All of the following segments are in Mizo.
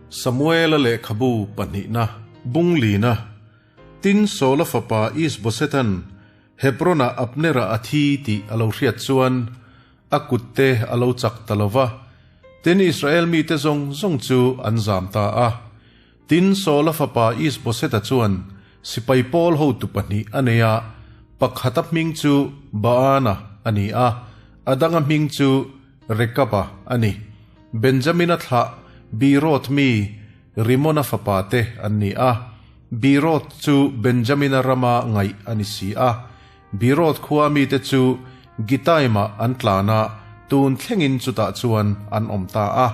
Samuela lehkhabu pahnihna bunglina Tin Saula fapa Isbosethan Hebron-ah Abnera a thi tih a lo hriat chuan a kutte a lo chak ta lo va, tin Israel mite zawng zawng chu an zam ta a. Tin Saula fapa Isboseta chuan sipai pawl hotu pahnih a nei a, pakhata hming chu Baana a ni a, a danga hming chu Rekaba a ni. Benjamina thlah Beeroth mi Rimona fapa te an ni a. Beeroth chu Benjamina rama ngaih a ni si a. Beeroth khua mite chu Gitaimah an tlan a, tun thlengin chutah chuan an awm ta a.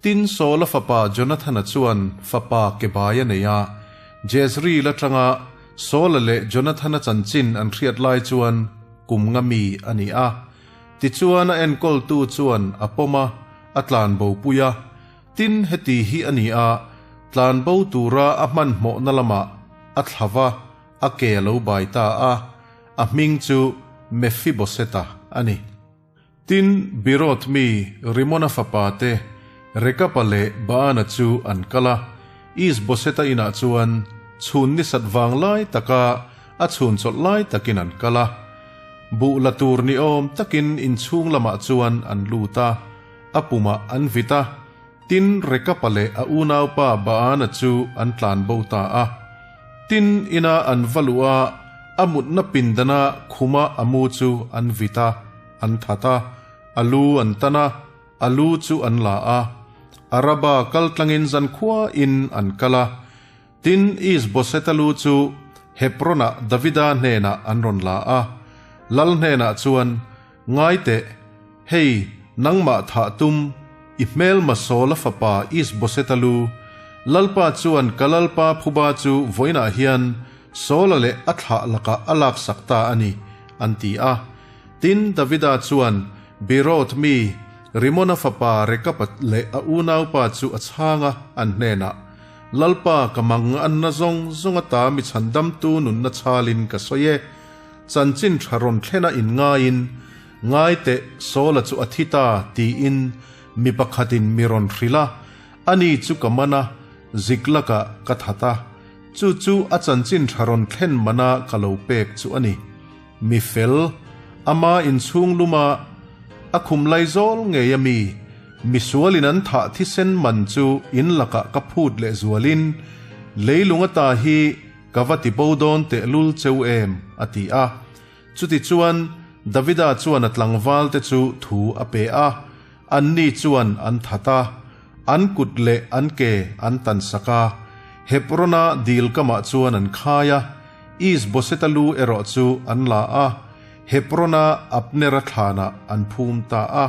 Tin Saula fapa Jonathana chuan fapa Kebai a nei a. Jezreel atanga Saula leh Jonathana chanchin an hriat lai chuan kum nga mi a ni a. Tichuan a enkawltu chuan a pawm a, a tlanbo pui a. Tin, heti hi a ni a, tlanbo tura a hmanhmawhna lamah a thla va, a ke a lo bai ta a, a hming chu Mephiboseta a ni. Tin, Beeroth mi Rimona fapa te Rekapa leh Baana chu an kal a, Isboseta inah chuan chhun ni sat vang lai taka a chhun chawlh lai takin an kal a. Buh la tur ni awm takin inchhung lamah chuan an lut a, a pumah an vit a, tin Rekapa leh a unaupa Baana chu an tlan bo ta a. Tin ina an va luh a, a mutna pindana khuma a mu chu an vit a, an that a, a lu an tan a, A lu chu an la a, Araba kal tlangin zankhua in an kal a. Tin, Isboseta lu chu Hebron-ah Davida hnenah an rawn la a. Lal hnenah chuan, Ngai teh, hei, nangmah thah tum, i hmelma Saula fapa Isboseta lu, Lalpa chuan ka Lalpa phuba chu vawiinah hian Saula leh a thlah lakah a laksak ta a ni, an ti a. Tin, Davida chuan Beeroth mi Rimona fapa Rekapa leh a unaupa chu a chhang a, an hnenah, Lalpa, ka mang anna zawng zawng ata mi chhandamtu nunna chhalin ka sawi e. Chanchin tha rawn thlena inngaiin, Ngai teh, Saula chu a thi ta, tiin mi pakhatin mi rawn hrilh a, ani chu ka man a, Ziklakah ka that a. Chu chu a chanchin tha rawn thlen mana ka lo pek chu a ni. Mi fel, ama inchhung luma a khum lai zawl ngei a mi, misualin an thah thisen man chu in lakah ka phut leh zualin, leilung ata hi ka va ti bo dawn tehlul cheu em? a ti a. Chutichuan, Davida chuan a tlangval te chu thu a pe a, anni chuan an that a, an kut leh an ke an tansak a, Hebrona dil kamah chuan an khai a, Is-boseta lu erawh chu an la a, Hebrona Abnera thlanah an phum ta a.